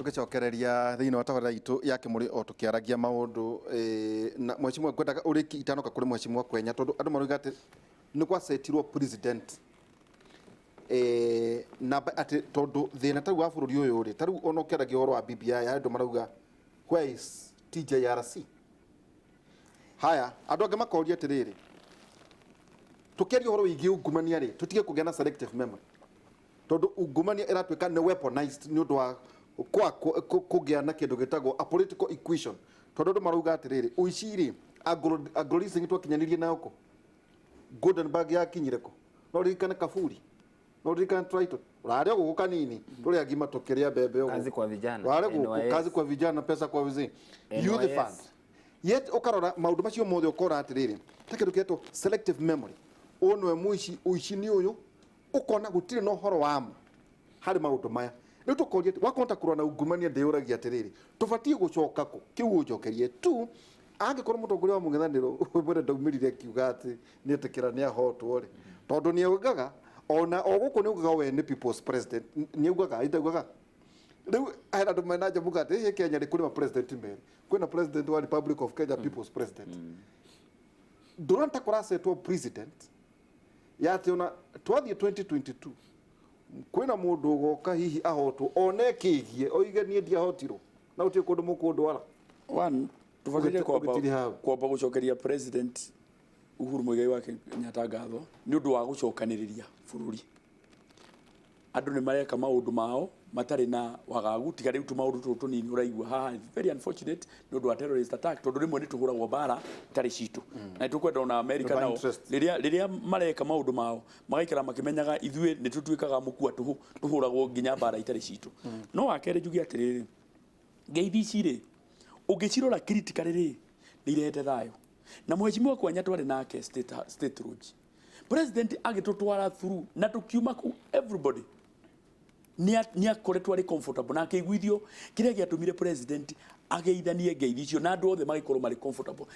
Tũgĩcokereria thĩinĩ wa tabarĩra itũ ya Kĩmũrĩ o tũkĩaragia maũndũ na mheshimiwa, ngwendaga ũrĩki itanoka kũrĩ mheshimiwa Kwenya, tondũ andũ maroiga atĩ nĩ gwacetirwo president na atĩ tondũ thĩna tarĩu wa bũrũri ũyũ rĩ, tarĩu ona ũkĩaragia ũhoro wa BBI, harĩ andũ marauga, "Where is TJRC?" Haya, andũ angĩ makoria atĩrĩrĩ, tũkĩaria ũhoro wĩgiĩ ungumania rĩ, tũtige kũgĩa na selective memory, tondũ ungumania ĩratuĩka nĩ weaponized nĩ ũndũ wa kũgĩa na kĩndũ gĩtagwo a political equation, tondũ andũ marauga atĩrĩrĩ, ũici rĩ, Anglo Leasing twakinyanirie nayo kũ? Goldenberg yakinyire kũ? No ririkane Kaburi, no ririkane Triton, ũrarĩa gũkũ kanini, tũrĩ agima tũkĩrĩa mbembe ũguo. Kazi kwa vijana. Ũrarĩa gũkũ. NYS. Kazi kwa vijana, pesa kwa wazee, youth NYS. fund. Yet ũkarora maũndũ macio mothe, ũkora atĩrĩrĩ, ta kĩndũ kĩetwo selective memory, ũyũ nĩwe mũici, ũici nĩ ũyũ, ũkona gũtirĩ na ũhoro wa ma harĩ maũndũ maya. Rĩu tũkoria atĩ wakũhota kũrũa na ungumania, ndĩyũragia atĩrĩrĩ, tũbatiĩ gũcoka kũ? Kĩu ũnjokerie tu, angĩkorwo mũtongoria wa mũng'ethanĩro mwene ndaumĩrire akiuga atĩ nĩetĩkĩra nĩ ahotwo rĩ, tondũ nĩ augaga ona o gũkũ nĩ augaga we nĩ people's president, nĩ augaga itaugaga. Rĩu hena andũ mena njamuga atĩ hihi Kenya rĩ, kũrĩ ma president merĩ, kwĩna president wa Republic of Kenya, people's president. Ndũrona ta kũracetwo president ya atĩ ona twathiĩ 2022 kwĩna mũndũ ũgoka hihi ahotwo one kĩgie oige, "Niĩ ndiahotirwo na gũtirĩ kũndũ mũkũndwara"? One, tũbataire kwamba Ũgĩtiri hau. Kwamba gũcokeria President Uhuru Muigai wa Kenyatta ngatho nĩ ũndũ wa gũcokanĩrĩria bũrũri. Andũ nĩ mareka maũndũ mao matarĩ na wagagu, tiga rĩu tũmaũndũ tũtũ tũnini ũraigua haha. It's very unfortunate nĩ ũndũ wa terrorist attack, tondũ rĩmwe nĩ tũhũragwo mbara itarĩ citũ na nĩ tũkwenda ona America Nĩ nao interest. rĩrĩa mareka maũndũ mao magaikara makĩmenyaga ithuĩ nĩ tũtuĩkaga mũkua tũhũ, tũhũragwo nginya mbara itarĩ citũ. No wa kerĩ, njuge atĩrĩrĩ, ngeithi ici rĩ, ũngĩcirora critically rĩ, nĩ irehete thayũ. Na mheshimiwa Kwanya twarĩ nake State Lodge, president agĩtũtwara through na tũkiuma kũu, everybody nĩ akoretwo arĩ comfortable na akĩiguithio kĩrĩa gĩatũmire president ageithanie ngeithi icio, na andũ othe magĩkorwo marĩ comfortable,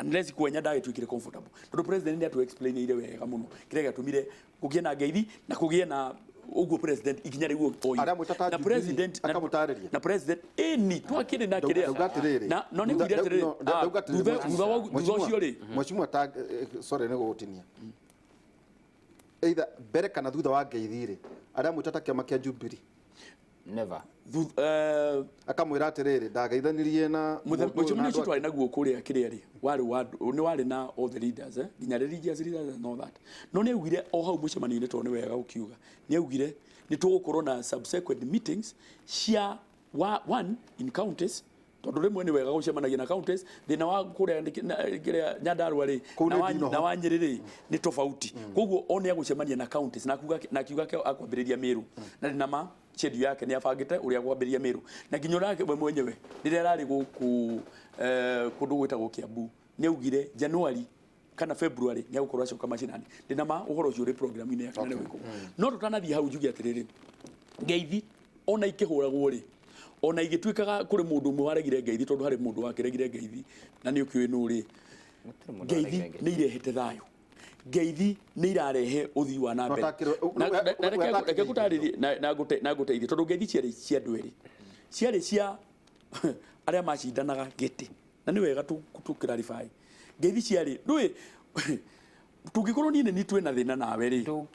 unless Kwenya ndagĩtuĩkire comfortable, tondũ president nĩ atũ explainire wega mũno kĩrĩa gĩatũmire kũgĩe na ngeithi na kũgĩe na ũguo president ikinya rĩu oire. Arĩa mwĩta ta Na Jubilee, president akamũtarĩria. Na president ĩni twakĩrĩ na kĩrĩa. Ndauga atĩrĩrĩ, Na no nĩ ugire atĩrĩrĩ, no, ndauga atĩrĩrĩ, thutha ũcio rĩ, mheshimiwa ta sorry nĩ gũgũtinia, either mbere kana thutha wa ngeithi rĩ, arĩa mwĩta ta kĩama kĩa Jubilee? Never. Akamwĩra atĩrĩrĩ, ndageithanirie na mũndũ ũyũ na mũcemanio andũ ũcio twarĩ naguo kũrĩa kĩrĩa rĩ, warĩ wa nĩ warĩ na all the leaders, nginya religious leaders and all that. No nĩ augire o hau mũcemanio-inĩ, tondũ nĩ wega ũkiuga, nĩ augire nĩ tũgũkorwo na subsequent meetings cia one in counties, tondũ rĩmwe nĩ wega gũcemanagia na counties. Thĩna wa kũrĩa kĩrĩa Nyandarua rĩ, Kũu na nĩ wa Ndinoho. na wa Nyĩrĩ rĩ, nĩ tofauti. Koguo o nĩ agũcemania na counties na akiuga akwambĩrĩria Meru, na ndĩ na ma schedule yake nĩ abangĩte ũrĩa gwambĩrĩria Meru, na nginya onake we mwenyewe rĩrĩa ararĩ gũkũ kũndũ gwĩtagwo Kiambu, nĩ augire January kana February nĩ agũkorwo acoka macinani. Ndĩ na ma ũhoro ũcio ũrĩ program-inĩ yake na nĩ gwĩkwo. No tũtanathiĩ hau, njuge atĩrĩrĩ, ngeithi ona ikĩhũragwo rĩ, ona igĩtuĩkaga kũrĩ mũndũ ũmwe waregire ngeithi, tondũ harĩ mũndũ wakĩregire ngeithi na nĩ ũkĩũĩ nũ rĩ, Gũtirĩ mũndũ ngeithi waregire. Nĩ irehete thayũ, ngeithi nĩ irarehe ũthii wa na mbere. Na reke ngũtarĩrie na ngũteithie, tondũ ngeithi ciarĩ cia andũ erĩ, ciarĩ cia arĩa macindanaga gĩtĩ, na nĩ wega tũ clarify ngeithi ciarĩ ndũĩ tũngĩkorwo niĩ nĩ niĩ twĩna thĩna nawe rĩ,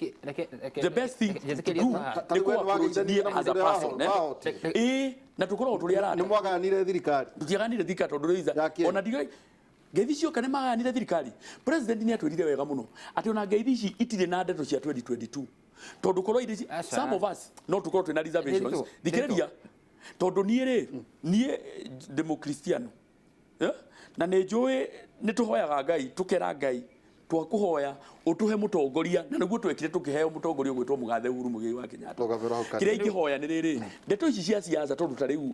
the best thing to Njĩtĩkĩria do haha. nĩ kũ approach niĩ as a person, eh? Ĩĩ, na tũkoragwo tũrĩ arata. Nĩ mwagayanire thirikari. Tutiaganire thirikari, tondũ rĩu Ya kĩĩ? ona ndiga ngeithi cioka nĩ magayanire thirikari. President nĩ atwĩrire wega mũno atĩ ona ngeithi ici itirĩ na ndeto cia 2022, tondũ korwo irĩ Aca. some of us no tũkorwo twĩna reservations. Nditũ, Thikĩrĩria, tondũ niĩ rĩ, niĩ ndĩ mũkristiano, eh? Na nĩ njũĩ nĩ tũhoyaga Ngai, tũkera Ngai twakũhoya ũtũhe mũtongoria, na nĩguo twekire, tũkĩheo mũtongoria ũgwĩtwo mũgathe Uhuru Muigai wa Kenyatta. Rũgabĩro hau Kĩrĩa ingĩhoya nĩ rĩrĩ, ndeto ici cia siasa, tondũ ta rĩu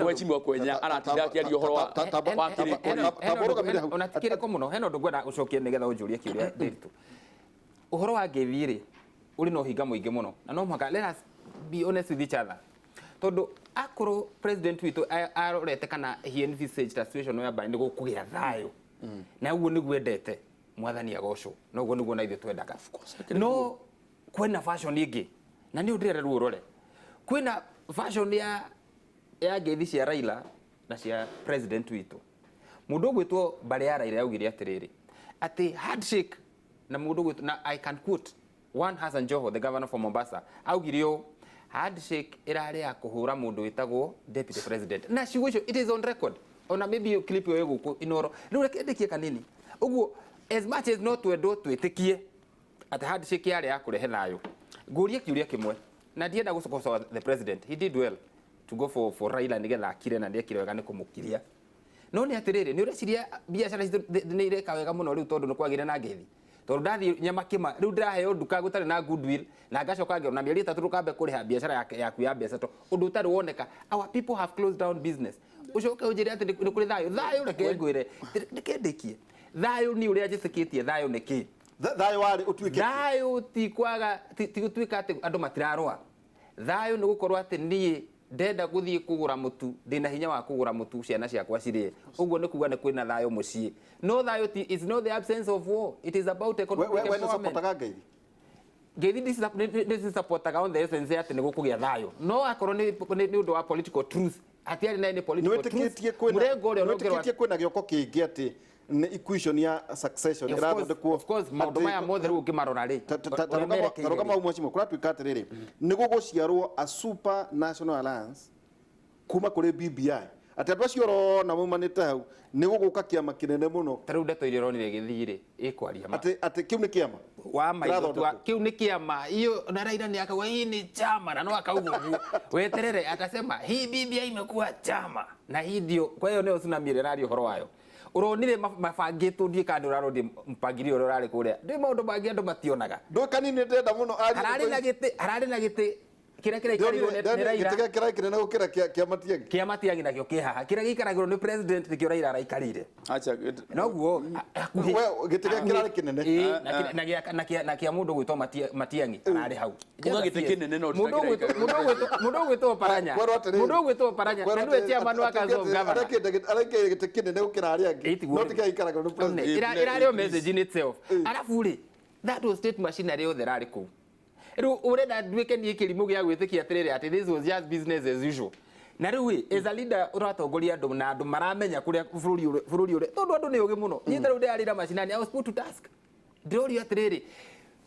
mheshimiwa Kwenya aratinda akĩaria ũhoro wa kĩrĩko rĩ. Tamba ũrũgamĩre hau. Ona ti kĩrĩko mũno, hena ũndũ ngwenda gũcokia nĩgetha ũnjũrie kĩũria ndĩritũ. Ũhoro wa ngeithi rĩ, ũrĩ na ũhinga mũingĩ mũno, na no mũhaka let us be honest with each other, tondũ akorwo president witũ arorete kana he envisaged a situation whereby nĩ gũkũgĩa thayũ, na ũguo nĩguo endete, mwathani agocwo, na ũguo nĩguo na ithuĩ twendaga. No kwĩna version ĩngĩ, na nĩ ndĩrenda rĩu ũrore, kwĩna version ya Ya ngeithi cia Raila na cia president witũ, mũndũ ũgwĩtwo mbarĩ ya Raila yaugire atĩrĩrĩ, atĩ handshake na mũndũ ũgwĩtwo, na I can quote one Hassan Joho, the governor for Mombasa, augire ũũ, handshake ĩrarĩ ya kũhũra mũndũ wĩtagwo deputy president, na ciugo icio, it is on record, ona maybe clip ĩyo ĩgũkũ Inoro. Rĩu reke ndĩkie kanini ũguo. As much as no twendwo twĩtĩkie atĩ handshake yarĩ ya kũrehe thayũ, ngũrie kĩũria kĩmwe, na ndienda gũcokocoa the president. He did well to go for Raila nĩgetha akire, na nĩekire wega nĩ kũmũkiria. No nĩ atĩrĩrĩ, nĩ ũreciria biacara citũ nĩ ireka wega mũno rĩu tondũ nĩ kwagĩire na ngeithi? Tondũ ndathiĩ Nyamakĩma rĩu, ndĩraheo nduka gũtarĩ na goodwill, na ngacoka ngĩona mĩeri 3 ndũkambe kũrĩha biacara yaku ya mbeca, to ũndũ ũtarĩ woneka. Our people have closed down business. Ũcoke ũnjĩre atĩ nĩ kũrĩ thayũ? Thayũ, reke ngwĩre, reke ndĩkie, thayũ ni ũrĩa njĩtĩkĩtie thayũ nĩ kĩ? Thayũ warĩ ũtuĩke Thayũ ti kwaga, ti gũtuĩka atĩ andũ matirarũa. Thayũ nĩ gũkorwo atĩ niĩ ndenda gũthiĩ kũgũra mũtu, ndĩna hinya wa kũgũra mũtu ciana ciakwa cirĩe. Ũguo nĩ kuga nĩ kwĩna thayũ mũciĩ. No thayũ ti, it's not the absence of war, it is about economic We nĩ empowerment. supportaga ngeithi? Ngeithi ndicisapotaga on the essence atĩ nĩ gũkũgĩa thayũ, no akorwo nĩ ũndũ wa political truth, hatiarĩ na any Nĩ political truth. wĩtĩkĩtie kwĩna Mũrengo ũrĩa nĩ ũrongerwo wĩtĩkĩtie kwĩna gĩoko kĩngĩ, atĩ nĩ equation ya succession Of course, ĩrathondekwo? of course, maũndũ maya mothe rĩu ũngĩmarora rĩ, ũrĩa merekeire Tarũgama rĩ. ũmwe cimwe kũratuĩka atĩrĩrĩ, nĩ gũgũciarwo a super national alliance kuma kũrĩ BBI, atĩ andũ acio ũrona maumanĩte hau, nĩ gũgũka kĩama kĩnene mũno. Ta rĩu ndeto iria ũronire ĩgĩthiĩ rĩ, ĩkwaria ma. Atĩ kĩu nĩ kĩama Wa maitho tu. kĩrathondekwo. Kiu nĩ kĩama hiyo, na Raila ni akauga hii ni chama, na no akauga ũguo, weterere atasema hii BBI imekuwa chama, na hii ndio. Kwa hiyo nĩyo tsunami ĩrĩa ĩraria ũhoro wayo ũronire mabangĩtwo. Ndiĩ kana ũraronire mpangilio ũrĩa ũrarĩ kũrĩa, ndĩ maũndũ mangĩ andũ mationaga. Ndå kanini ndĩrenda mũno arie. Hararĩ na gĩtĩ, hararĩ na gĩtĩ kĩrĩa kĩraikarĩirwo nĩ Raila. Gĩtĩ gĩake kĩrarĩ kĩnene gũkĩra kĩa Matiang'i. Kĩa Matiang'i nakĩo kĩ haha, kĩrĩa gĩikaragĩrwo nĩ president nĩkĩo Raila araikarĩire. Acha. Noguo hakuhĩ. We, gĩtĩ gĩake kĩrarĩ kĩnene. Ĩĩ, na kĩa mũndũ ũgwĩtwo Matiang'i ararĩ hau. Kuga gĩtĩ kĩnene no Mũndũ ũgwĩtwo Paranya, Kwerwo atĩrĩrĩ. mũndũ ũgwĩtwo Paranya na nĩwe chairman wa Council of Governors. Arekĩire gĩtĩ kĩnene gũkĩra arĩa angĩ, Ĩĩ, tiguo no rĩu. ti kĩrĩa gĩikaragĩrwo nĩ president. Ĩrarĩ o message in itself. Arabu rĩ, that was state machinery yothe ĩrarĩ kũu. Rĩu ũrenda nduĩke niĩ kĩrimũ gĩa gwĩtĩkia atĩrĩrĩ, atĩ this was just business as usual? Na rĩu ĩ, as a leader ũratongoria andũ, na andũ maramenya kũrĩa bũrũri ũrĩ, tondũ andũ nĩ ũgĩ mũno. Niĩ ta rĩu ndĩrarĩra macinani, I was put to task. Ndĩrorio atĩrĩrĩ,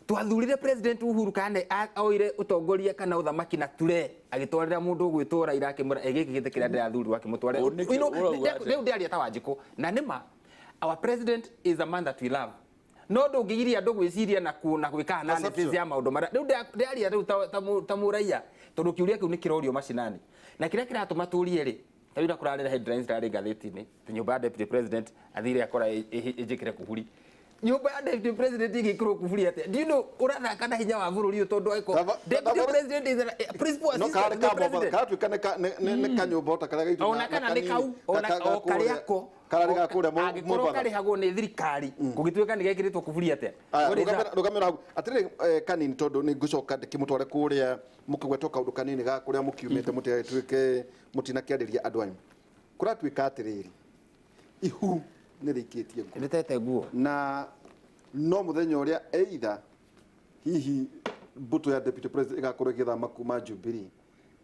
twathurire President Uhuru kana oire ũtongoria kana ũthamaki na ture agĩtwarĩra mũndũ ũgwĩtwo Raila, akĩmwĩra, "Ĩ, gĩkĩ gĩtĩ kĩrĩa ndĩrathurirwo," akĩmũtwarĩra. Ũ, nĩkĩ ũrauga atĩa? Rĩu ndĩaria ta Wanjikũ, na nĩma our president is a man that we love, no ndũngĩgiria andũ gwĩciria na gwĩka analysis Perception. ya maũndũ marĩa rĩu ndĩaria rĩu ta mũraiya, tondũ kĩũria kĩu nĩ kĩrorio macinani, na kĩrĩa kĩratũma tũrie rĩ, ta rĩu kũrarĩ na headlines irarĩ ngathĩti-inĩ atĩ nyũmba ya deputy president athire akora ĩnjĩkĩre kuburi. Nyũmba ya deputy president ĩgĩkĩrwo kuburi atĩa? Do you know ũrathaka na hinya wa bũrũri ũyũ? Tondũ angĩkorwo deputy president is a principal No assistant karĩ to the ka Mombatha president. karatuĩka nĩ kanyũmba ota karĩa gaitũ. Ona kana nĩ kau, ona o karĩa ko Kararĩ ga kũrĩa angĩkorwo Mombatha. karĩhagwo nĩ thirikari, kũgĩtuĩka nĩ gekĩrĩtwo kuburi atĩa? Aya, What is that? Rũgamĩra hau atĩrĩrĩ, kanini, tondũ nĩ ngũcoka ndĩkĩmũtware kũrĩa mũkĩgwetwo kaũndũ kanini ga kũrĩa mũkiumĩte, mũtigagĩtuĩke mũtinakĩarĩria andũ anyu. Kũratuĩka atĩrĩrĩ, ihu nĩ rĩikĩtie nguo. Rĩtete nguo. Na no mũthenya ũrĩa either hihi mbũtũ ya deputy president ĩgakorwo ĩgĩthama kuma Jubilee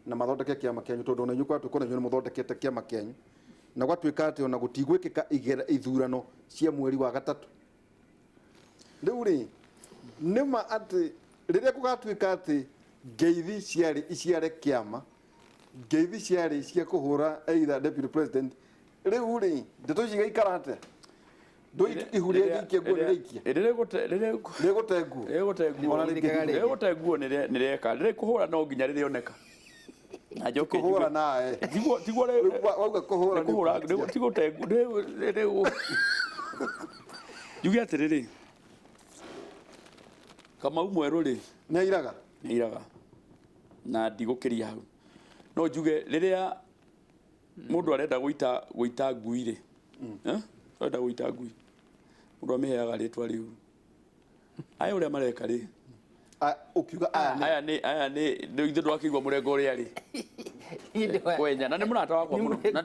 na mathondeke kĩama kĩanyu, tondũ ona inyuĩ kũratuĩka ona inyuĩ nĩ mũthondekete kĩama kĩanyu, na gwatuĩka atĩ ona gũtigwĩkĩka ithurano cia mweri wa gatatũ rĩu rĩ, nĩma atĩ rĩrĩa gũgatuĩka atĩ ngeithi ciarĩ iciare kĩama, ngeithi ciarĩ cia kũhũra either deputy president, rĩu rĩ, ndeto ici igaikara atĩa? Ndũĩ ihu rĩngĩikia nguo nĩ rĩikia rĩgũte nguo. Rĩgũte nguo. Ona rĩngĩ Rĩgũte nguo nĩ rĩeka rĩrĩ kũhũra no nginya rĩrĩoneka na njoke Kũhũra nawe. Tiguo. Rĩu wauga kũhũra nĩ kũhũra kũhutia. tigũte nguo rĩu. Njuge atĩrĩrĩ, Kamau Mwerũ rĩ, Nĩ airaga. Nĩ iraga na ndigũkĩria hau. No njuge rĩrĩa mũndũ arenda gũita ngui rĩ, eh? Arenda gũita ngui, mũndũ amĩheaga rĩtwa rĩu. Aya ũrĩa mareka rĩ, Ah, ũkiuga aya nĩ aya nĩ ithuĩ ndwakĩigua mũrengo ũrĩa rĩ kwenya, na nĩ mũrata wakwa mũno, na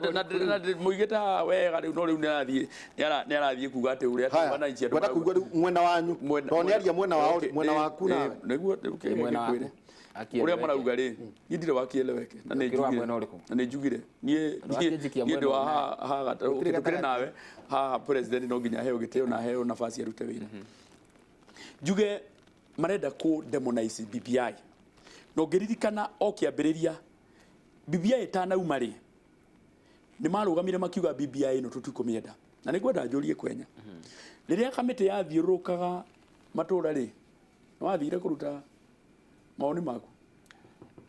mũigĩte haha wega rĩu, no rĩu nĩ arathiĩ kuga atĩ ũrĩa Haya, wananchi andũ ngwenda kũigua rĩu mwena wanyu, Mwena- tondũ nĩ aria mwena wao, Okay, mwena waku nawe. Nĩguo rĩu kĩrĩa Mwena ngĩkwĩre. Akieleweke. Ũrĩa marauga rĩ, niĩ ndirĩ wa kieleweke na nĩ Ũkĩrĩ wa njugire. mwena ũrĩkũ? Na nĩ njugire. Niĩ Andũ akĩnjikia niĩ ndĩ mwena wa ũmwe. haha Gũtirĩ gatagatĩ. Tũkĩrĩ gatagatĩ. nawe haha president no nginya aheo gĩtĩo na aheo nafasi arute wĩra. Njuge marenda kũ demonize BBI. Na ũngĩririkana o kĩambĩrĩria BBI ĩtanauma rĩ, nĩ marũgamire makiuga BBI ĩno tũtikũmĩenda. Na nĩ ngwenda njũrie Kwenya. Rĩrĩa kamĩtĩ yathiũrũrũkaga matũra rĩ, nĩ wathire kũruta mawoni maku?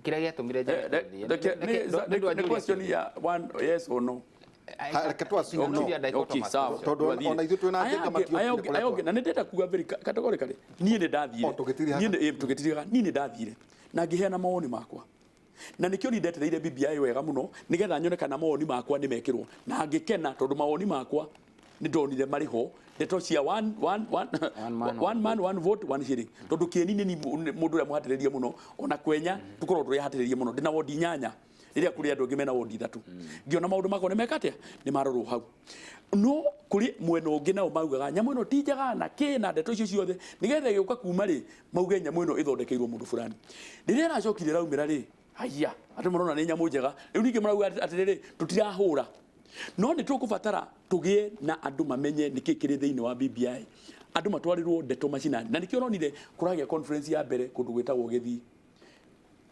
Kĩrĩa gĩatũmire njage gũthiĩ. Nĩ question ya one yes or no. Reke tu assume no. Okay, sawa. Tondũ ona ithuĩ twĩna Aya njenga angĩ- aya matiokire angĩ- aya kũrĩa angĩ- na nĩ ndĩrenda kuga very categorically niĩ nĩ ndathire. O, tũgĩtirihaga. Niĩ tũgĩtirihaga. Niĩ nĩ ndathire na ngĩheana mawoni makwa na nĩkĩo niĩ ndetereire BBI wega mũno nĩgetha nyone kana mawoni makwa nĩ mekĩrwo, na ngĩkena tondũ mawoni makwa nĩ ndonire marĩ ho, ndeto cia one, one, one, One man, one man, one vote, one shilling, tondũ kĩeni nĩ ni mũndũ ũrĩa mũhatĩrĩrie mũno, ona Kwenya tũkorwo tũrĩ ahatĩrĩrie mũno. Ndĩna wondi 8 rĩrĩa kũrĩ andũ angĩ mena wondi 3, ngĩona maũndũ makwa nĩ meka atĩa, nĩ marorwo hau. No kũrĩ mwena ũngĩ nao maugaga nyamũ ĩno ti njega na kĩ na ndeto icio ciothe, nĩgetha ĩgĩũka kuma rĩ, mauge nyamũ ĩno ĩthondekeirwo mũndũ fulani. Rĩrĩa ĩracokire ĩraumĩra rĩ, haiya, andũ marona nĩ nyamũ njega. Rĩu ningĩ marauga atĩrĩrĩ, tũtirahũra, no nĩ tũkũbatara tũgĩe na andũ mamenye nĩkĩ kĩrĩ thĩinĩ wa BBI, andũ matwarĩrwo ndeto macinani. Na nĩkĩo ũronire kũragĩa conference ya mbere kũndũ gwĩtagwo Gĩthii.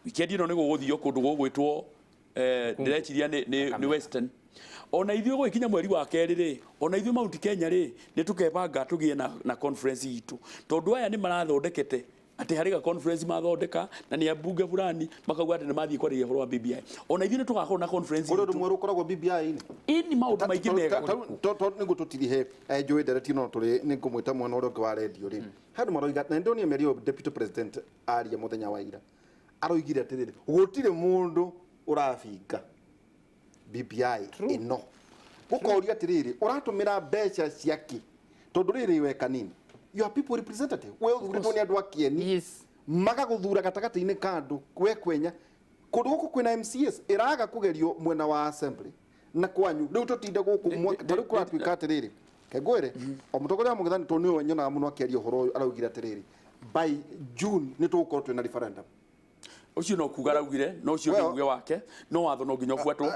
Weekend ĩno nĩ gũgũthio kũndũ gũgwĩtwo ndĩreciria nĩ Western. Ona ithuĩ gũgĩkinya mweri wa kerĩ rĩ, ona ithuĩ Mount Kenya rĩ, nĩ tũkebanga tũgĩe na conference itũ, tondũ aya nĩ marathondekete atĩ harĩ ga conference mathondeka na nĩ ambunge fulani makauga atĩ nĩ mathiĩ kwarĩria ũhoro wa BBI. Ona ithuĩ nĩ tũgakorwo na conference Kũrĩ ũndũ itũ. mwerũ ũkoragwo BBI-inĩ. Ĩni maũndũ maingĩ mega. Nĩguo tũtirihe njũĩ ndereti no tũrĩ nĩ ngũmwĩta mwena ũrĩa ũngĩ wa redio rĩ, handũ maroiga, na nĩndonire mĩario deputy president aria mũthenya wa ira, aroigire atĩrĩrĩ, gũtirĩ mũndũ ũrabinga BBI ĩno. Ũkoria atĩrĩrĩ, ũratũmĩra mbeca ciake tondũ rĩrĩ we kanini, you are people representative, we ũthurĩtwo nĩ andũ a kĩeni. Magagũthura gatagatĩ-inĩ ka andũ, we Kwenya kũndũ gũkũ kwĩna MCAs ĩraga kũgerio mwena wa assembly na kwanyu rĩu tũtinde gũkũ ta rĩu kũratuĩka atĩrĩrĩ, kengwĩre o mũtongoria wa mũng'ethanĩro, tondũ nĩwe nyonaga mũno akĩaria ũhoro ũyũ, araugire atĩrĩrĩ, by June nĩ tũgũkorwo twĩna referendum. Ũcio no kuga araugire, no ũcio nĩ uge wake, no watho no nginya ũbuatwo.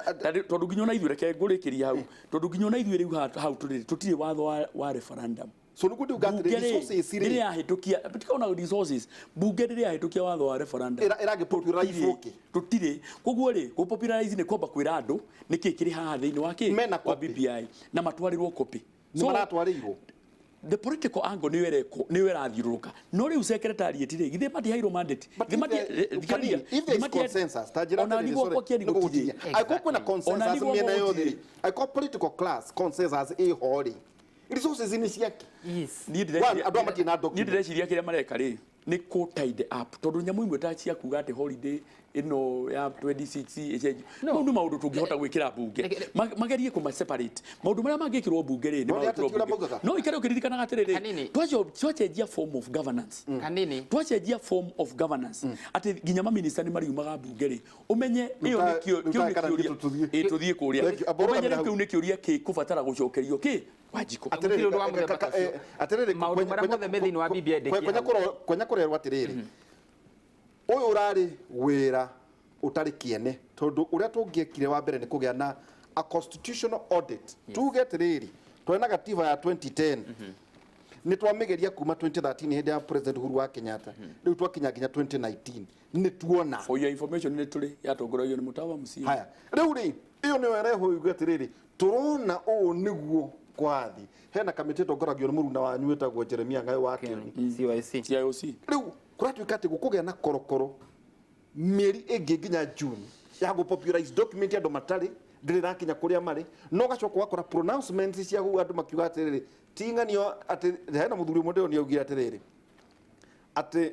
Tondũ nginya ona ithuĩ, reke ngũrĩkĩrie hau, tondũ nginya ona ithuĩ rĩu hau tũrĩ tũtirĩ watho wa referendum. So nĩguo ndiuga atĩrĩ, Bunge rĩ, resources rĩ, rĩrĩa yahĩtũkia, tikaona resources, bunge rĩrĩa yahĩtũkia watho wa referendum, Ĩragĩ popularize ũkĩ? Tũtirĩ. Koguo rĩ, gũ popularize nĩ kwamba kwĩra andũ nĩkĩ kĩrĩ haha thĩinĩ wa kĩ? Mena Wa copy. BBI na matwarĩrwo copy. Nĩ maratwarĩirwo. The political angle nĩyo ĩreko, nĩyo ĩrathiũrũrũka. No rĩu secretariat rĩ, githĩ matiheirwo mandate? But Githĩ if there, Kanini, if there is consensus, ta njĩra Ona atĩrĩrĩ, nĩguo sorry, kwa kĩeni nĩ gũtirĩ. gũgũtinia. Angĩkorwo kwĩna Ona consensus nĩguo mĩena yothe rĩ, gũtirĩ. angĩkorwo political class consensus ĩho rĩ, resources nĩ ciake. Niĩ One, andũ aya matirĩ na document. Ndĩreciria kĩrĩa mareka rĩ, nĩ kũ tie up, tondũ nyamũ imwe ta cia kuga atĩ holiday ĩno ya 26 ĩcenjio, mau nĩ maũndũ tũngĩhota gwĩkĩra mbunge. Magerie kũma separate maũndũ marĩa mangĩkĩrwo mbunge rĩ, nĩ No nĩ magwĩkĩrwo ateti ũrĩa mbunge. maugaga. No ikare ũkĩririkanaga atĩrĩrĩ, Kanini. twacenjia form of governance, Kanini. twacenjia form of governance atĩ nginya maminista nĩ mariumaga mbunge rĩ, ũmenye ĩyo nĩ kĩo- Rĩu kĩu nĩ kana kĩũria. tũthiĩ. Ĩ, tũthiĩ kũrĩa. Thank you. Amba Ũmenye ũrũgamĩre rĩu kĩu nĩ kĩũria kĩkũbatara gũcokerio kĩ Wanjikũ. Atĩrĩrĩ, Gũtirĩ ũndũ wa mũthemba ta ũcio. Atĩrĩrĩ, Maũndũ marĩa mothe me thĩinĩ wa BBI ndĩkĩe hau. Kwenya kũrerwo atĩrĩrĩ, ũyũ ũrarĩ wĩra ũtarĩ kĩene, tondũ ũrĩa tũngĩekire wa mbere nĩ kũgĩa na a constitutional audit. Tuge atĩrĩrĩ, twarĩ na gatiba ya 2010, nĩ twamĩgeria kuma 2013 hĩndĩ ya President Uhuru wa Kenyatta, rĩu twakinya nginya 2019 nĩ tuona. For your information, nĩ tũrĩ yatongoragio nĩ Mũtawa Mũciĩ. Haya, rĩu rĩ, ĩyo nĩyo ĩrehwo yuge atĩrĩrĩ, tũrona ũũ nĩguo kwathi. Hena kamĩtĩ ĩtongoragio nĩ mũruna wanyu wĩtagwo Jeremia Ngaĩ wa Kĩeni. CYC. CIOC. Rĩu kũratuĩka atĩ gũkũgĩa na korokoro mĩeri ĩngĩ nginya June ya gũ popularize document andũ matarĩ ndĩrĩ rakinya kũrĩa marĩ, no ũgacoka ũgakora pronouncements cia hau andũ makiuga atĩrĩrĩ, ti ng'anio atĩ hena mũthuri ũmwe ndĩronire augire atĩrĩrĩ, atĩ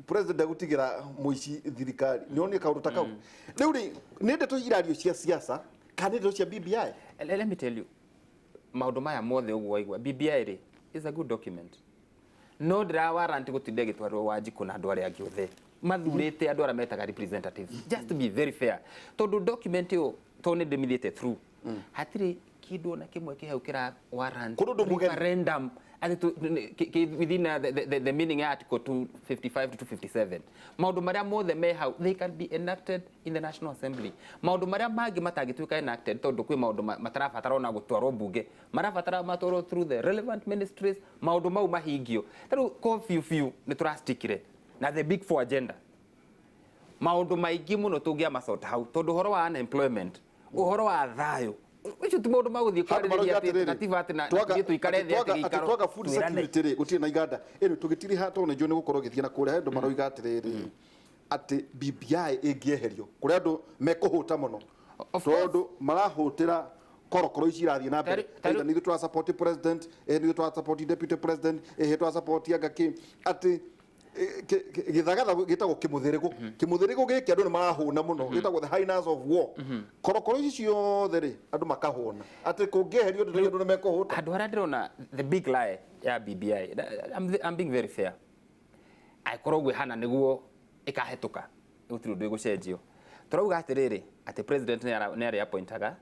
president egũtigĩra mũici thirikari. Nĩ onire kaũndũ ta kau. Rĩu rĩ, nĩ ndeto irario cia siasa kana nĩ ndeto cia BBI? Let me tell you, maũndũ maya mothe ũguo waigua, BBI rĩ is a good document, no ndĩra warrant gũtinda ĩgĩtwarĩrwo Wanjikũ na andũ arĩa angĩ othe mathurĩte andũ arĩa metaga representatives. Just to be very fair, tondũ document ĩyo tondũ nĩ ndĩmithĩte through, hatirĩ kĩndũ ona kĩmwe kĩ hau kĩra warrant Kũrĩ ũndũ mũgeni. referendum. Atĩ within the meaning ya article 255 to 257, maũndũ marĩa mothe me hau, they can be enacted in the National Assembly. Maũndũ marĩa mangĩ matangĩtuĩka enacted, tondũ kwĩ maũndũ matarabatara ona gũtwarwo mbunge, marabatara matwarwo through the relevant ministries, maũndũ mau mahingio. Tarĩu ko biũ biũ nĩ tũrastikire na the Big Four agenda, maũndũ maingĩ mũno tũngĩamasota hau, tondũ ũhoro wa unemployment, ũhoro wa thayũ, ũcio ti maũndũ ma gũthiĩ Handũ kwarĩrĩria maroiga atĩ atĩrĩrĩ, katiba atĩ na tũthiĩ tũikare thĩ atĩ atĩ gĩikaro twaga food twĩrane. security rĩ, gũtirĩ na iganda ĩno tũgĩtiriha, tondũ nĩnjũĩ nĩ gũkorwo ũgĩthiĩ na kũrĩa handũ maroiga atĩrĩrĩ, atĩ BBI ĩngĩeherio kũrĩa andũ mekũhũta mũno, Of course. tondũ marahũtĩra korokoro ici irathiĩ na mbere. Tarĩ- Either nĩ ithuĩ tũra support president, nĩ ithuĩ tũra support deputy president, tũra support anga kĩ, atĩ gĩthagatha gĩtagwo kĩmũthĩrĩgũ. Kĩmũthĩrĩgũ gĩkĩ andũ nĩ marahũna mũno, gĩtagwo the hyenas of war. Korokoro ici ciothe rĩ, andũ makahũna atĩ kũngĩeherio ndũ andũ nĩ mekũhũta. Handũ harĩa ndĩrona the big lie ya BBI, I'm being very fair, angĩkorwo ũguo ĩhana nĩguo ĩkahetũka, gũtirĩ ũndũ ĩgũcenjio. Tũrauga atĩrĩrĩ, atĩ president nĩ arĩ appointaga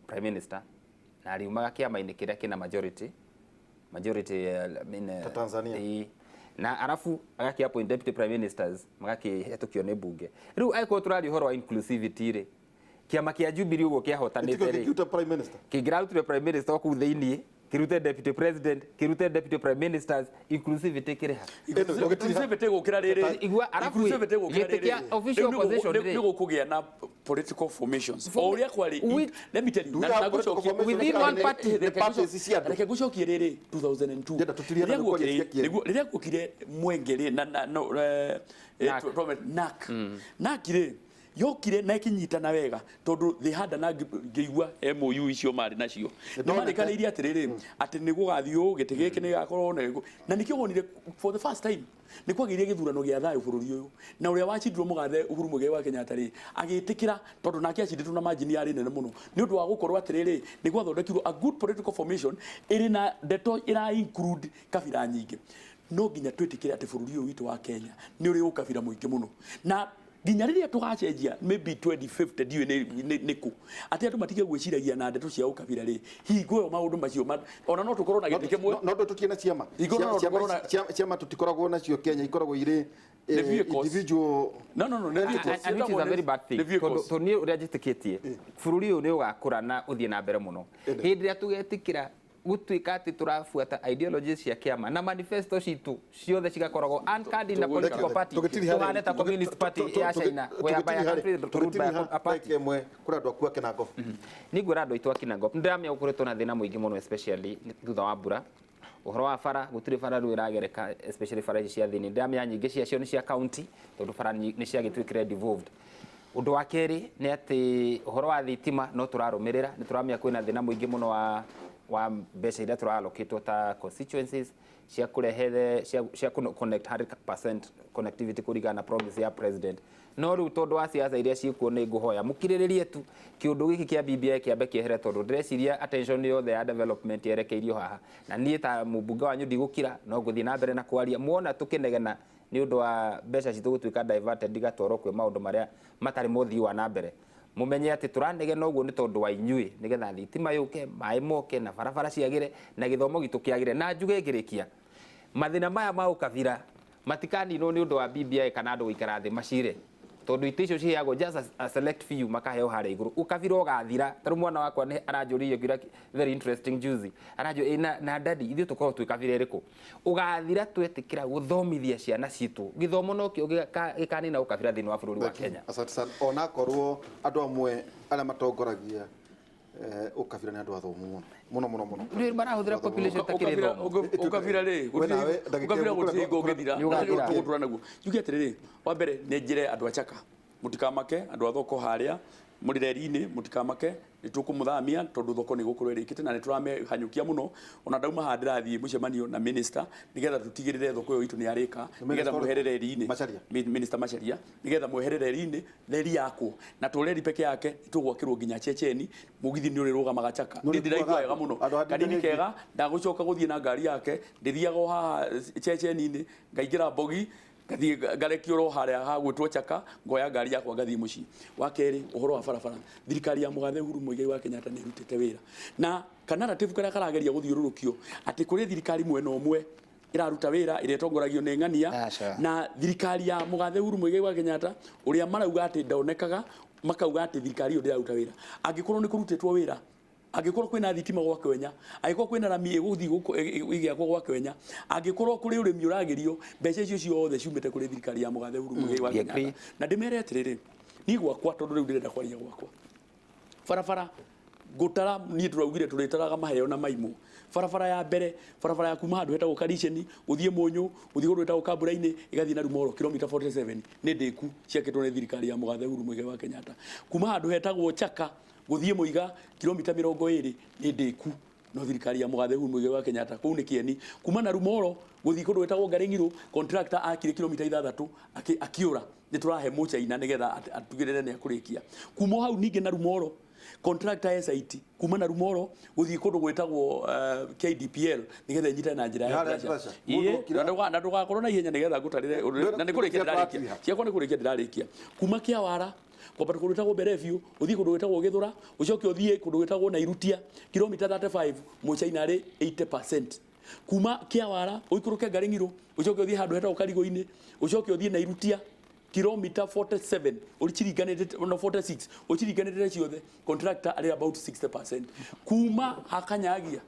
prime minister na ariumaga kĩama-inĩ kĩrĩa kĩna majority, I mean, Ta Tanzania. Ĩĩ. Na arabu agakĩ appoint deputy prime ministers, magakĩhetũkio nĩ mbunge. Rĩu angĩkorwo tũraria ũhoro wa inclusivity rĩ, kĩama kĩa Jubilee ũguo kĩahotanĩte Ĩtikio rĩ, kĩngĩruta prime minister. Kĩngĩrarutire prime minister o kũu thĩiniĩ, kĩrute deputy president, kĩrute deputy prime ministers, inclusivity kĩrĩ ha? Ĩno, ũgĩtiriha- Inclusivity gũkĩra rĩrĩ. Igua, arabu Inclusivity gũkĩra gĩtĩ kĩa rĩrĩ. official Rĩu opposition rĩ. nĩ gũkũgĩa na political formations o ũrĩa kwarĩ. Let me tell you, Do we na have political ngũcokie- formations? Within one party. Nĩ parties cia andũ. Reke ngũcokie rĩrĩ, 2002 Ndĩrenda tũtirie na Rĩrĩa nĩkwaria guokire- cia kĩene. rĩrĩa guokire mwenge rĩ na no NARC. NARC NARC rĩ, yokire na ĩkĩnyitana wega, tondũ they had na ngĩigua MOU icio marĩ nacio, nĩ marĩkanĩirie atĩrĩrĩ, atĩ nĩ gũgathiĩ ũũ, gĩtĩ gĩkĩ nĩ gĩgakorwo na gĩkũ, na nĩkĩo wonire for the first time nĩ kwagĩire gĩthurano gĩa thayũ bũrũri ũyũ, na ũrĩa wacindirwo, mũgathe Uhuru Muigai wa Kenyatta rĩ, agĩtĩkĩra, tondũ nake acindĩtwo na margin yarĩ nene mũno, nĩ ũndũ wa gũkorwo atĩrĩrĩ, nĩ gwathondekirwo a good political formation ĩrĩ na ndeto ĩra include kabira nyingĩ. No nginya twĩtĩkĩre atĩ bũrũri ũyũ witũ wa Kenya nĩ ũrĩ ũkabira mũingĩ mũno, na nginya rĩrĩa tũgacenjia maybe 2050, ndiũĩ nĩ kũ, atĩ andũ matige gwĩciragia na ndeto cia ũkabira rĩ, hingo ĩyo maũndũ macio ona no tũkorwo na gĩtĩ kĩmwe. No ndũ tũtirĩ na ciama. Hingo no tũkorwo Ciama tũtikoragwo nacio Kenya, ikoragwo irĩ Nĩ vehicles. individual. No, nĩ vehicles. And which is a very bad thing, Nĩ vehicles. tondũ niĩ ũrĩa njĩtĩkĩtie, bũrũri ũyũ nĩ ũgakũra na ũthiĩ na mbere mũno hĩndĩ ĩrĩa tũgetĩkĩra gũtuĩka atĩ tũrabuata ideologies cia kĩama na manifesto citũ ciothe cigakoragwo anchored in a political party, tũhane ta Communist Party ya China, whereby a country is ruled by a party. Ĩmwe kũrĩ andũ aku a Kinangop. Nĩ ngwĩra andũ aitũ a Kinangop, nĩ ndĩramenya gũkoretwo na thĩna mũingĩ mũno, especially thutha wa mbura, ũhoro wa bara. Gũtirĩ bara rĩu ĩragereka, especially bara ici cia thĩinĩ. Ndĩramenya nyingĩ ciacio nĩ cia county, tondũ bara nĩ ciagĩtuĩkire devolved. Ũndũ wa kerĩ nĩ atĩ ũhoro wa thitima no tũrarũmĩrĩra. Nĩ tũramenya kwĩna thĩna mũingĩ mũno wa mbeca iria tũralokĩtwo ta constituencies cia kũrehe cia connect 100% connectivity kũringana na promise ya president. No rĩu tondũ wa siasa iria ciĩkuo, nĩ ngũhoya mũkirĩrĩrie tu kĩũndũ gĩkĩ kĩa BBI kĩambe kĩehere, tondũ ndĩreciria attention yothe ya development yerekeirio haha, na niĩ ta mũmbunge wanyu ndigũkira, no ngũthiĩ na mbere na kwaria. Muona tũkĩnegena nĩ ũndũ wa mbeca citũ gũtuĩka diverted igatwarwo kwĩ maũndũ marĩa matarĩ ma ũthii wa na mbere, mumenye atĩ tũranegena ũguo nĩ tondũ wa inyuĩ, nĩgetha thitima yũke, maĩ moke, na barabara ciagĩre, na gĩthomo gitũ kĩagĩre. Na njuge ngĩrĩkia, mathĩna maya ma ũkabira matikaninwo nĩ ũndũ wa BBI kana andũ gũikara thĩ macire, tondũ itĩ icio ciheagwo just a select few, makaheo harĩa igũrũ, ũkabira ũgathira. Tarĩu mwana wakwa nĩ aranjũririe kĩũria very interesting juzi, aranjũria, na daddy, ithuĩ tũkorwo twĩ kabira ĩrĩkũ?" Ũgathira twetĩkĩra gũthomithia ciana citũ. Gĩthomo nokĩo gĩkanina ũkabira thĩinĩ wa bũrũri wa Kenya. Asante sana. Onakorwo andũ amwe arĩa matongoragia ũkabira nĩ andũ athomu mũno mũno mũno mũno. Nĩ marahũthĩra population ta kĩrĩ thomo. Ũkabira rĩ, We nawe, ndagĩka ũkabira ĩmwe, gũtirĩ hingo ũngĩthira. Nĩ ũgathira. Tũgũtũra naguo. Njuge atĩrĩrĩ, wa mbere nĩ njĩre andũ a Chaka mũtikamake, andũ a thoko harĩa mũrĩ reri-inĩ mũtikamake, nĩ tũkũmũthamia tondũ thoko nĩ gũkorwo ĩrĩkĩte na nĩ tũramehanyũkia mũno. Ona ndauma haha ndĩrathiĩ mũcemanio na minister nĩgetha tũtigĩrĩre thoko ĩyo itũ nĩ yarĩka, nĩgetha mwehere reri-inĩ. Macharia. Minister Macharia, nĩgetha mwehere reri-inĩ, reri yakwo, na to reri peke yake, tũgwakĩrwo nginya Checheni, mũgithi nĩ ũrĩrũgamaga Chaka. No Niĩ nĩ ndĩraigua kuaga wega mũno. andũ a Kanini ndingĩ. kega, ndagũcoka gũthiĩ na ngari yake, ndĩthiaga o haha Checheni-inĩ, ngaingĩra mbogi. Ngathiĩ ngarekio ro harĩa hagwĩtwo Chaka, ngoya ngari yakwa ngathiĩ mũciĩ. Wa kerĩ, ũhoro wa barabara, thirikari ya mũgathe Uhuru Muigai wa Kenyatta nĩ ĩrutĩte wĩra na kanarrative karĩa karageria gũthiũrũrũkio atĩ kũrĩ thirikari mwena ũmwe ĩraruta wĩra ĩrĩa ĩtongoragio nĩ ng'ania. Aca. Na thirikari ya mũgathe Uhuru Muigai wa Kenyatta, ũrĩa marauga atĩ ndonekaga, makauga atĩ thirikari ĩyo ndĩraruta wĩra. Angĩkorwo nĩ kũrutĩtwo wĩra, angĩkorwo kwĩna thitima gwa Kwenya, angĩkorwo kwĩna rami ĩgũthiĩ ĩgĩakwo gwa Kwenya, angĩkorwo kũrĩ ũrĩmi ũragĩrio, mbeca icio ciothe ciumĩte kũrĩ thirikari ya mũgathe Uhuru Muigai wa We agree. Kenyatta. Na ndĩmere atĩrĩrĩ, niĩ gwakwa, tondũ rĩu ndĩrenda kwaria gwakwa, barabara ngũtara niĩ tũraugire tũrĩtaraga maheo na maimũ. Barabara ya mbere, barabara ya kuma handũ hetagwo Kariceni gũthiĩ Mũnyũ, gũthiĩ kũndũ gwĩtagwo Kambura-inĩ, ĩgathiĩ na Rumoro, kilomita 47, nĩ ndĩku, ciakĩtwo nĩ thirikari ya mũgathe Uhuru Muigai wa Kenyatta. Kuma handũ hetagwo Chaka gũthiĩ Mũiga, kilomita 20, nĩ ndĩku, no thirikari ya mũgathe Uhuru Muigai wa Kenyatta. Kũu nĩ Kĩeni. Kuma na Rumoro gũthiĩ kũndũ gwĩtagwo Ngarĩng'irũ, contractor akire kilomita 6 akiũra, nĩ tũrahe mũchaina nĩgetha atugĩrĩre nĩ akũrĩkia. Kuma o hau ningĩ na Rumoro, contractor SIT kuma na Rumoro gũthiĩ kũndũ gwĩtagwo KDPL nĩgetha ĩnyitane na njĩra ya Harĩa Endarasha. Endarasha. Mũndũ Ĩĩ, na ndũgakorwo na ihenya nĩgetha ngũtarĩre na nĩ kũrĩkia ndĩrarĩkia. Ciakwa nĩ kũrĩkia ndĩrarĩkia. Kuma Kĩawara kwambata kũndũ gwĩtagwo Berebiũ, ũthiĩ kũndũ gwĩtagwo Gĩthũra, ũcoke ũthiĩ kũndũ gwĩtagwo Nairutia, kilomita 35, mũchaina arĩ 80%. Kuma Kĩawara ũikũrũke Ngarĩng'irũ, ũcoke ũthiĩ handũ hetagwo Karigũ-inĩ, ũcoke ũthiĩ Nairutia, kilomita 47 ũciringanĩte no 46 ũciringanĩte ciothe, contractor arĩ about 60%. Kuma Hakanyagia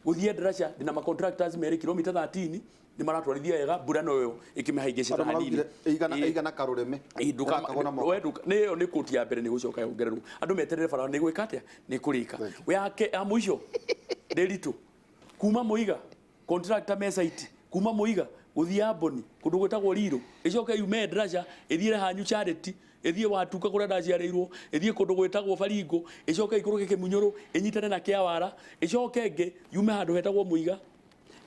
gũthiĩ Endarasha, ndĩna ma contractors merĩ, kilomita 13, nĩ maratwarithia wega, mbura noyo ĩkĩmĩhaingĩcĩte Andũ hanini. maraugire ĩigana karũrĩme. Ĩ, Ĩrakagwo na moko. we nĩ ĩyo nĩ kũti ya mbere nĩ gũcoka yongererwo. Andũ meterere bara nĩ gwĩka atĩa, nĩ kũrĩka. Yake ya mũico, Ndĩritũ, kuma Mũiga, contractor me site kuma Mũiga gũthiĩ Amboni kũndũ gwĩtagwo Rirũ, ĩcoke yume Endarasha ĩthiĩre Hanyu Charity, ĩthiĩ Watuka kũrĩa ndaciarĩirwo, ĩthiĩ kũndũ gwĩtagwo Baringo, ĩcoke ĩikũrũke Kĩmunyũrũ ĩnyitane na Kĩawara, ĩcoke ĩngĩ yume handũ hetagwo Mũiga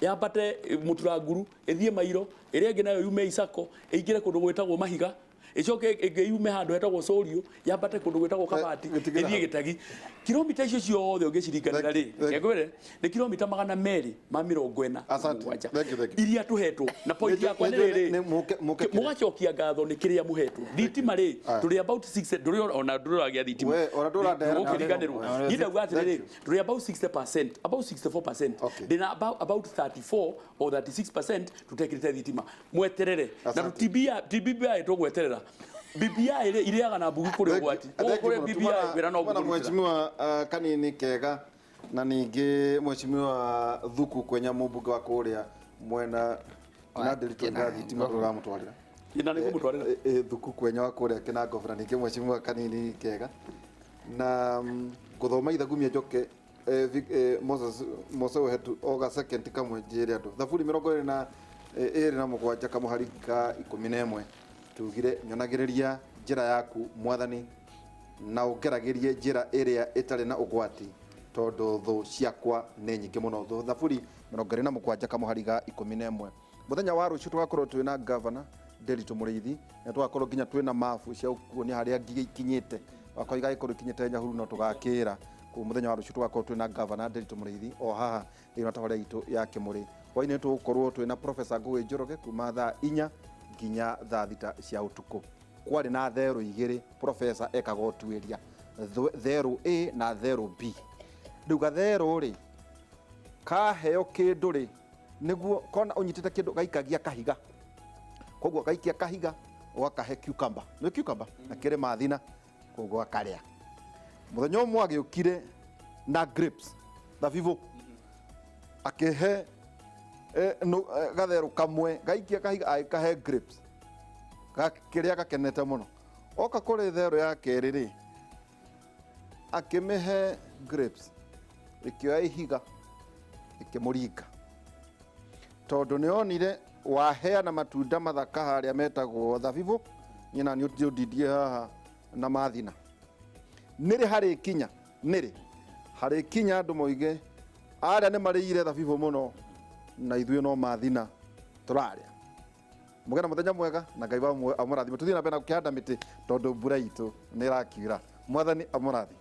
yambate Mũturanguru ĩthiĩ Mairo, ĩrĩa ĩngĩ nayo yume Isako ĩingĩre kũndũ gwĩtagwo Mahiga, ĩcoke ĩngĩ yume handũ hetagwo Sũriũ yambate kũndũ gwĩtagwo Kabati gĩtigĩra ĩthiĩ hau. Gĩtagi. Kilomita icio ciothe ũngĩciringanĩra rĩ, Thank you. ngwĩre nĩ kilomita 247 Asante. Thank you, thank you. iria tũhetwo. Na point yakwa nĩ Nĩ- rĩrĩ, mũke kĩrĩa. mũgacokia ngatho nĩ kĩrĩa mũhetwo. Thitima rĩ, Aya. tũrĩ about 60, ndũrĩ ona ndũrĩ ũragĩa thitima. We, ona ndũrandehera Ũkĩriganĩrwo. na- Niĩ ndauga Thank atĩrĩrĩ, you. tũrĩ about 60%, about 64%. Okay. Ndĩna about 34 or 36% tutekĩrĩte thitima. Mweterere na Asante. tũtibia ti BBI tũgweterera. BBI rĩ, irĩaga na mbugi kũrĩ ũgwati. Thank you Kũrĩ mũno. BBI wĩra no Tumana ngũkũrutĩra. mheshimiwa Kanini Kega na ningĩ mheshimiwa Thuku Kwenya, mũmbunge wa kũrĩa mwena na Ndĩritũ Kĩnango. thitima tũramũtwarĩra. Na nĩ ngũmũtwarĩra. Thuku Kwenya wa kũrĩa Kĩnango na ningĩ mheshimiwa Kanini Kega na ngũthoma ithagumia njoke Moses Mose Ũhetu oga second kamwe njĩre andũ Thaburi 27 kamũhari ka 11 tugire, "Nyonagĩrĩria njĩra yaku, Mwathani, na ũngeragĩrie njĩra ĩrĩa ĩtarĩ na ũgwati, tondũ thũ ciakwa nĩ nyingĩ mũno." Thaburi 27 kamũhari ga 11. Mũthenya wa rũciũ tũgakorwo twĩna Governor Nderitu Mũrĩithi na tũgakorwo nginya twĩna mabu cia kuonia harĩa ngigĩ ikinyĩte, wakwa igagĩkorwo ikinyĩte Nyahururu, no tũgakĩra kũu. Mũthenya wa rũciũ tũgakorwo twĩna Governor Nderitu Mũrĩithi o haha thĩinĩ wa tabarĩra itũ ya Kĩmũrĩ. Hwaĩ-inĩ tũgũkorwo twĩna Professor Ngũgĩ Njoroge kuma thaa 4 nginya thaa 6 cia ũtukũ. Kwarĩ na therũ igĩrĩ professor ekaga ũtuĩria, therũ A na therũ B. Rĩu gatherũ rĩ, kaheo kĩndũ rĩ, nĩguo kona ũnyitĩte kĩndũ gaikagia kahiga, koguo gaikia kahiga ũgakahe cucumber, nĩ cucumber na kĩrĩ mathina, koguo gakarĩa. Mũthenya ũmwe agĩũkire na grapes, thabibũ, akĩhe gatherũ kamwe, gaikia kahiga agĩkahe grapes, gakĩrĩa gakenete mũno. Oka kũrĩ therũ ya kerĩ rĩ, akĩmĩhe grapes, ĩkĩoya ihiga ĩkĩmũringa, tondũ nĩ onire waheana matunda mathaka harĩa metagwo thabibũ, niĩ na niĩ ũndindie haha na mathina. Nĩrĩ harĩkinya, nĩrĩ harĩkinya andũ moige arĩa nĩ marĩire thabibũ mũno na ithuĩ no mathina tũrarĩa. Mũgĩe na mũthenya mwega na Ngai amũrathime. Tũthiĩ na mbere na gũkĩhanda mĩtĩ tondũ mbura itũ nĩ ĩrakiura. Mwathani amũrathime.